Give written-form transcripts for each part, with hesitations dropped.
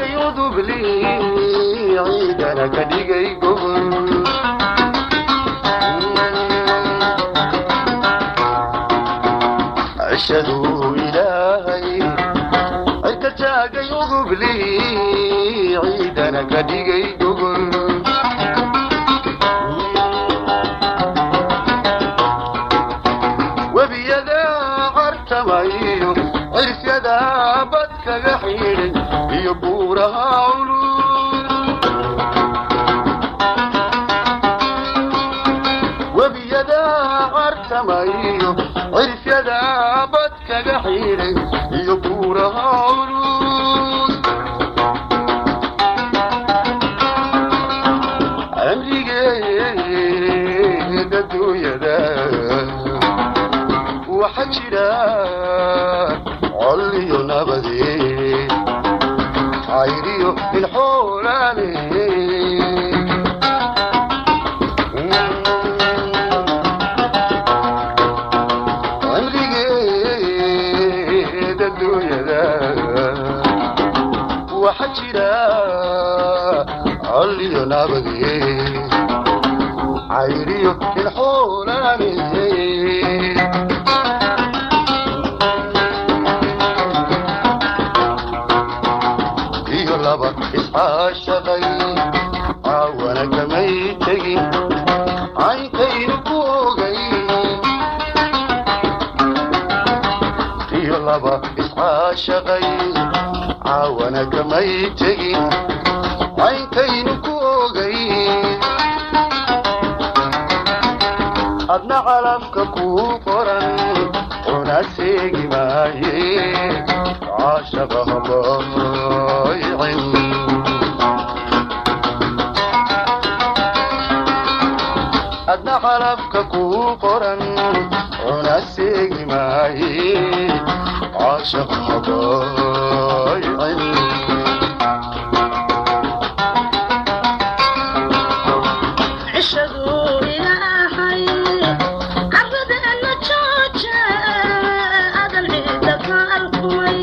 Taagay udubli, ciidana ka dhigay gogol. Cishaduu Ilaahay cirka taagay udubli, ciidana ka dhigay gogol. Webiyada cartamayo, cirfyada bad kaga xidhay iyo buuraha culus. Webiyada cartamayo, cirfyada bad kaga xidhay iyo buuraha culus. Cimrigeed adduunyada waxa jira col iyo nabade, cayriyo ilxoolaale. Cimrigeed adduunyada waxa jira col iyo nabade, cayriyo ilxoolaale. Iyo laba iscaashaqay caawana kamay tegin, caynkaynu ku ogay. Iyo laba iscaashaqay caawana kamay tegin, caynkaynu ku ogay. Adna calafka kuu qoran una seegi maaye, caashaqa habaaycin. Adna calafka kuu qoran una seegi maaye, caashaqa habaaycin. Cishaduu Ilaahay carradeena jooje, adan ciidda ka alkumay.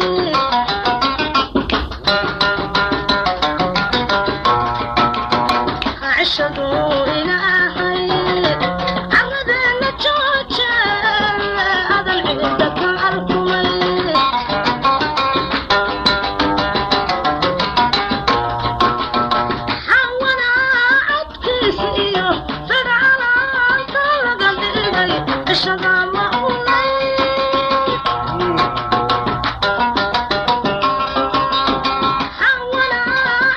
Cishaduu Ilaahay carradeena jooje, adan ciidda ka alkumay. Xawana codkiisa iyo fidcalaanta laga dhigay, cishada ma unay. Xawana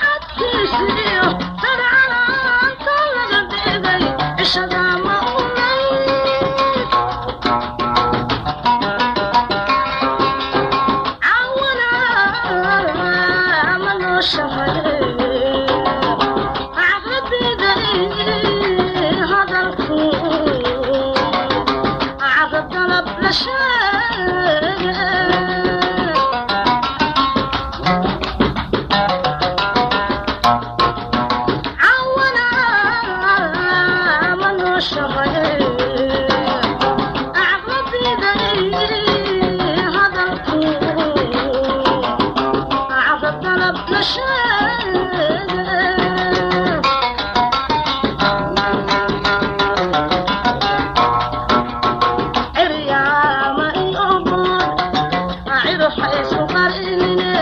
codkiisa iyo fidcalaanta laga dhigay, cishada ma unay. Cawana ma nooshahay caqlabida hadalku carab dalab la sheege. Cawana ma nooshahay caqlabida hadalku carab dalab la sheege. Ciryaama iyo bood cidu haysu qarinine,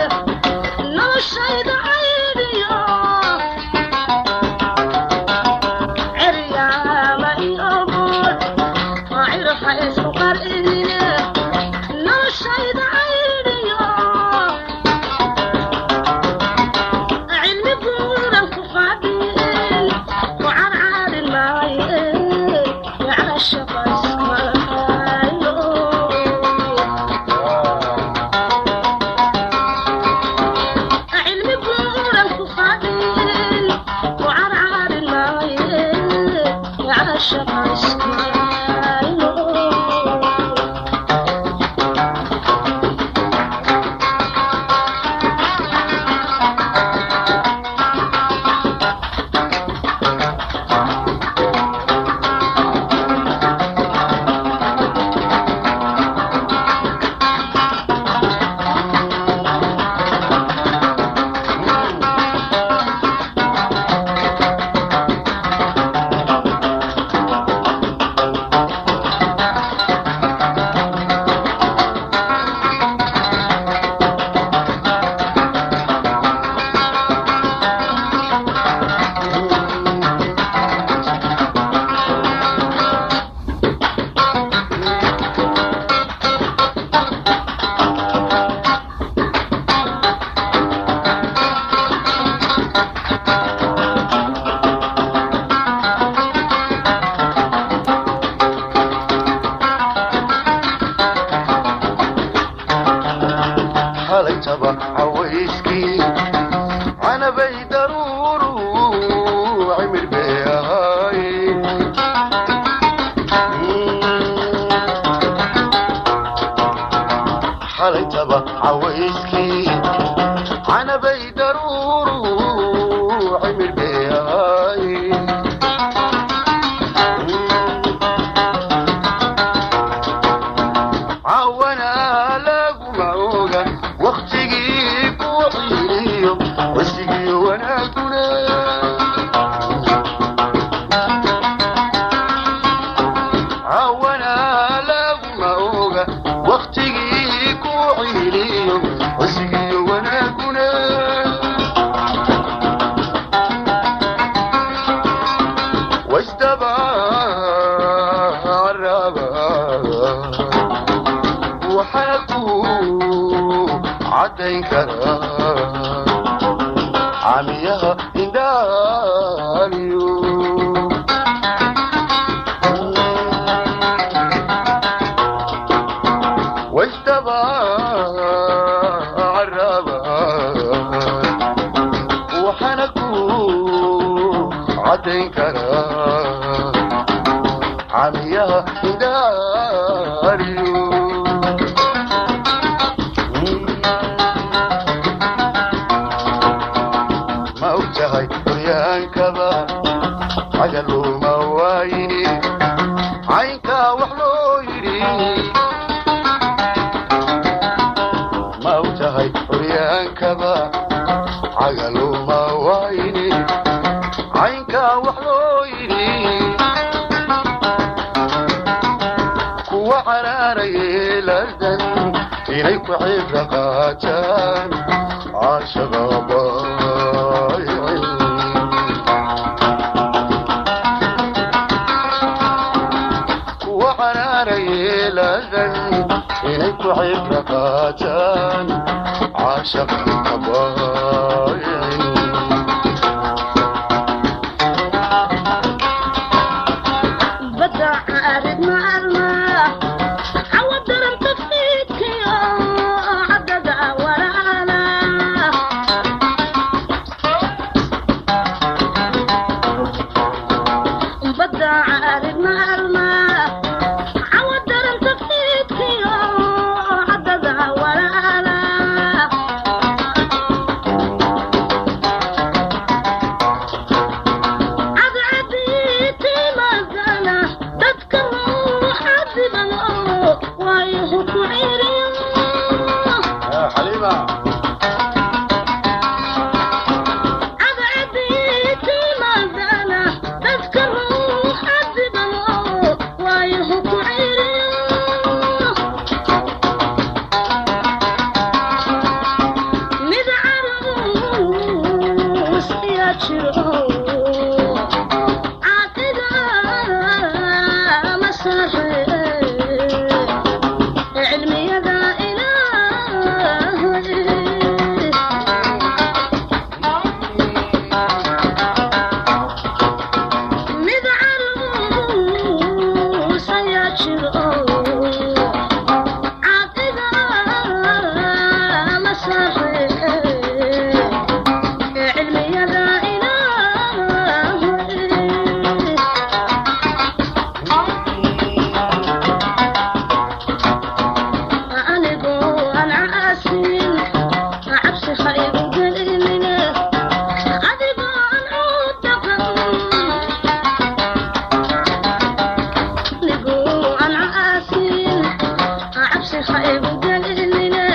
noloshayda caydiyo. Ciryaama iyo bood cidu haysu qarinine, noloshayda caydiyo. Cilmi guuran ku fadhiin ku carcaarin maaye, caashaqa iskaayo. Cilmi guuran ku fadhiin ku carcaarin maaye, caashaqa iskaayo. عمل بيهاي عوانا لاقو معوغا وقتي كوعيليو وسيقي وانا كنا عوانا لاقو معوغا وقتي كوعيليو وسيقي وانا كنا واجتبع الربا وحنكو عدين كرا عميها انداليو واجتبع الربا وحنكو عدين كرا عميها انداليو ما ogtahay horyaankaba cagaluma waayini caynkaa wax loo yidhi ma ogtahay horyaankaba cagaluma waayini caynkaa wax loo yidhi kuwa caraarayay lardan inay ku cibro qaataan caashaqa baayicin kuwa caraarayay lardan inay ku cibro qaataan caashaqa baayicin بدع عارض مع الله عود درمت فيك يا عدد ولا بدع عارض مع الله عود درمت فيك يا عدد ولا عدعديتي مازانا تذكر حبيبا وايه كعيري يا حليمة عدعديتي مازانا تذكر حبيبا وايه كعيري مدعروس يا شرو عقدا مسر علمي ذا إلهي مدعروس يا شرو عقدا مسر علمي ذا إلهي anigoo aan caasin cabsi ha igu gelinine adigoo aan u dhaqan anigoo aan caasin cabsi ha igu gelinine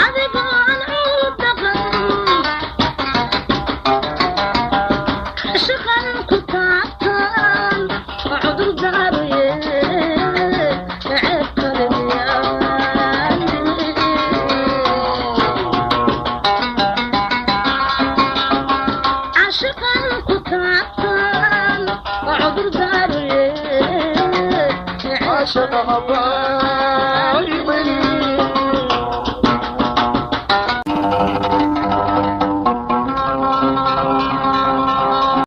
adigoo aan u dhaqan shaqan ku taabtaan cudur daaruye ceeb kale miyaan عاشقا كتابا وعذر داري عاشق حبايب.